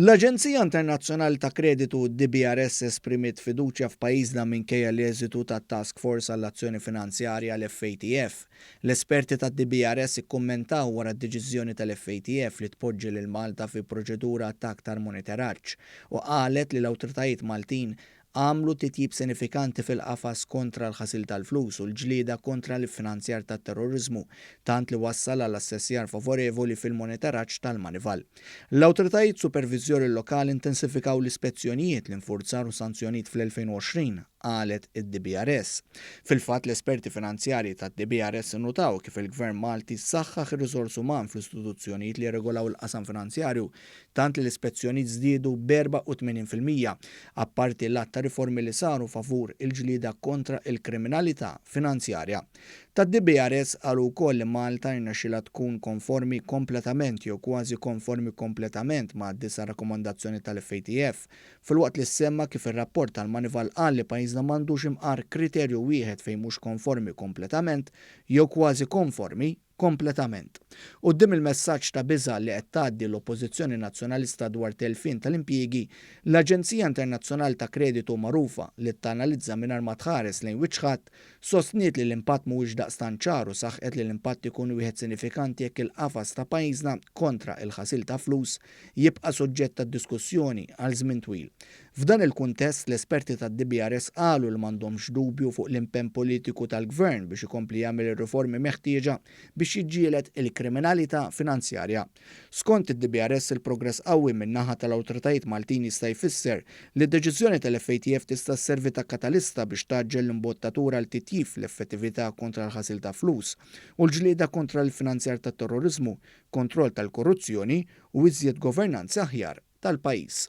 L-Aġenzija Internazzjonali ta' Kreditu DBRS esprimiet fiduċja f'pajjiżna minkejja l-eżitu tat-Task Force għall-Azzjoni Finanzjarja, l-FATF. L-esperti tad-DBRS ikkummentaw wara d-deċiżjoni tal-FATF li tpoġġi lil Malta fi proċedura ta' aktar monitoraġġ u qalet li l-awtoritajiet Maltin għamlu titjib sinifikanti fil-qafas kontra l-ħasil tal-flus u l-ġlieda kontra l-iffinanzjar tat-terroriżmu, tant li wassal għal assessjar favorevoli fil-monitoraġġ tal-Moneyval. L-awtoritajiet superviżjorji lokali intensifikaw l-ispezzjonijiet, l-infurzar u sanzjonijiet fl-2020, qalet id-DBRS. Fil-fatt, l-esperti finanzjarji tad-DBRS innutaw kif il-Gvern Malti saħħaħ ir-riżors uman fl-istituzzjonijiet li jirregolaw il-qasam finanzjarju, tant li l-ispezzjonijiet żdiedu b'84%, apparti l-għadd ta' riformi li saru favur il-ġlieda kontra l-kriminalità finanzjarja. Tad-DBRS qalu wkoll li Malta rnexxielha tkun konformi kompletament jew kważi konformi kompletament mad-disa' rakkomandazzjoni tal-FATF, filwaqt li ssemma kif ir-rapport tal-Moneyval qal li pajjiżna m'għandux imqar kriterju wieħed fejn mhux konformi kompletament jew kważi konformi kompletament. Quddiem il-messaġġ ta' biża' li qed tgħaddi l-Oppożizzjoni Nazzjonalista dwar telfien tal-impjiegi, l-aġenzija internazzjonali ta' kreditu magħrufa li tanalizza mingħajr ma tħares lejn wiċċ ħadd, sostniet li l-impatt mhuwiex daqstant ċar u saħqet li l-impatt ikun wieħed sinifikanti jekk il-qafas ta' pajjiżna kontra il-ħasil ta' flus jibqa' suġġett ta' diskussjoni għal żmien twil. F'dan il-kuntest, l-esperti tad-DBRS qalu li m'għandhomx dubju fuq l-impenn politiku tal-Gvern biex ikompli jagħmel ir-riformi meħtieġa biex jiġġieled il-kriminalità finanzjarja. Skont id-DBRS, il-progress qawwi min-naħa tal-awtoritajiet Maltin jista' jfisser li d-deċiżjoni tal-FATF tista' sservi ta' katalista biex tgħaġġel l-imbottatura għal titjib fl-effettività kontra l-ħasil ta' flus u l-ġlieda kontra l-iffinanzjar tat-terroriżmu, kontroll tal-korruzzjoni u iżjed governanza aħjar tal-pajjiż.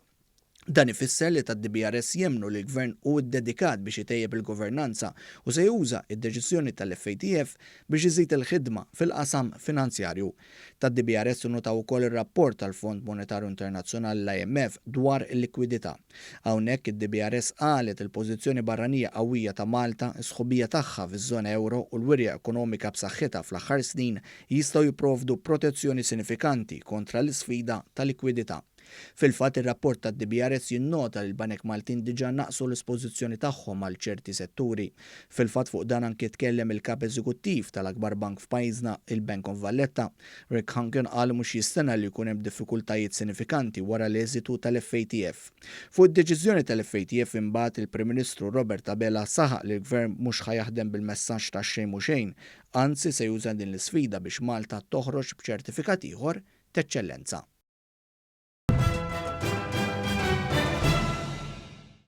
Dan ifisser li tad-DBRS jemmnu li l-Gvern hu ddedikat biex itejjeb il-governanza u se juża d-deċiżjoni tal-FATF biex iżid il-ħidma fil-qasam finanzjarju. Tad-DBRS innutaw ukoll ir-rapport tal-Fond Monetarju Internazzjonali l-IMF dwar il-likwidità. Hawnhekk id-DBRS qalet il-pożizzjoni barranija qawwija ta' Malta, is-sħubija tagħha fiż-żona ewro u l-wirja ekonomika b'saħħitha fl-aħħar snin jistgħu jipprovdu protezzjoni sinifikanti kontra l-isfida ta' likwidità. Fil-fatt, ir-rapport tad-DBRS jinnota li l-banek Maltin diġà naqsu l-espożizzjoni tagħhom għal ċerti setturi. Fil-fatt fuq dan anki tkellem il-Kap Eżekuttiv tal-akbar bank f'pajjiżna, il-Bank of Valletta. Rick Hunkin qal mhux jistenna li jkun hemm diffikultajiet sinifikanti wara l-eżitu tal-FATF. Fuq id-deċiżjoni tal-FATF imbagħad il-Prim Ministru Robert Abela saħaq li l-Gvern mhux ħa jaħdem bil-messaġġ ta' xejn mhu xejn, anzi se juża din l-isfida biex Malta toħroġ b'ċertifikat ieħor t'eċċellenza.